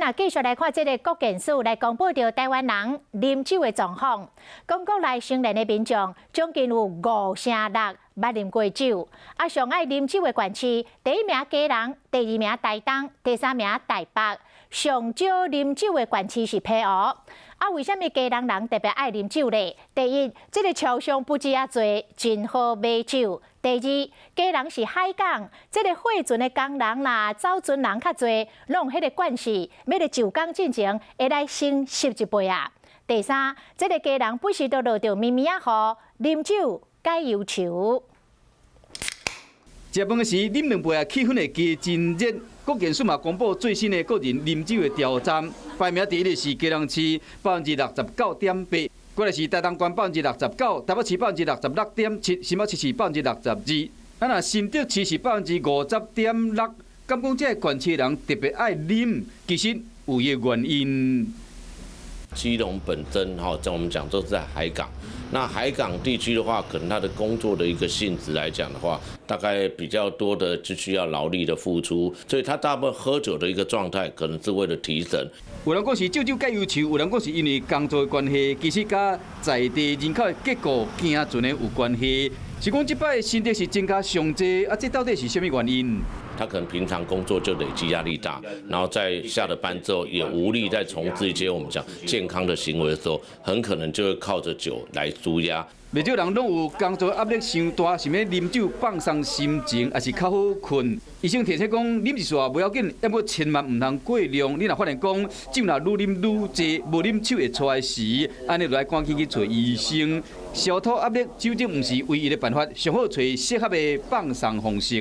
若繼續來看這个國健署來公布著臺灣人啉酒的狀況，講國內成年的民眾將近有5成6捌啉過酒，啊，上愛啉酒的縣市，第一名基隆，第二名台東，第三名台北。上少啉酒的縣市是澎湖。啊，為啥物基隆人特別愛啉酒咧？第一，這个潮商不止仔濟，真好買酒。第二，基隆是海港，這个貨船的工人啦、走船人較濟，攏彼个慣勢，欲來就工進前會來先煠一杯啊。第三，這个基隆不時都落著暝暝仔雨，啉酒解憂愁。食飯時啉兩杯啊，氣氛會加真熱。國健署嘛公布最新的個人啉酒的調查，排名第一的是基隆市69.8%，過來是台東縣69%，台北市66.7%，新北市是62%。啊，若新竹市是50.6%。敢講這个縣市人特別愛啉，其實有伊的原因。基隆本身哈，在我們講都是在海港。那海港地區的話，可能他的工作的一個性質來講的話，大概比較多的就需要勞力的付出，所以他大部分喝酒的一個狀態，可能是為了提神。有人講是酒酒解憂愁，有人講是因為工作的關係，其實佮在地人口的結構行船的有關係。是講這擺新竹市增加上濟，啊，這到底是啥物原因？他可能平常工作就累積壓力大，然後在下了班之後也無力再從事一些我們講健康的行為的時候，很可能就會靠着酒來舒壓。袂少人攏有工作壓力傷大，想欲啉酒放鬆心情，抑是較好睏。醫生提醒講，啉一細無要緊，毋過千萬毋通過量。你若發現講酒若愈啉愈濟，無啉手會掣時，按呢就愛趕緊去揣醫生。消除壓力，酒精毋是唯一的辦法，上好揣適合的放鬆方式。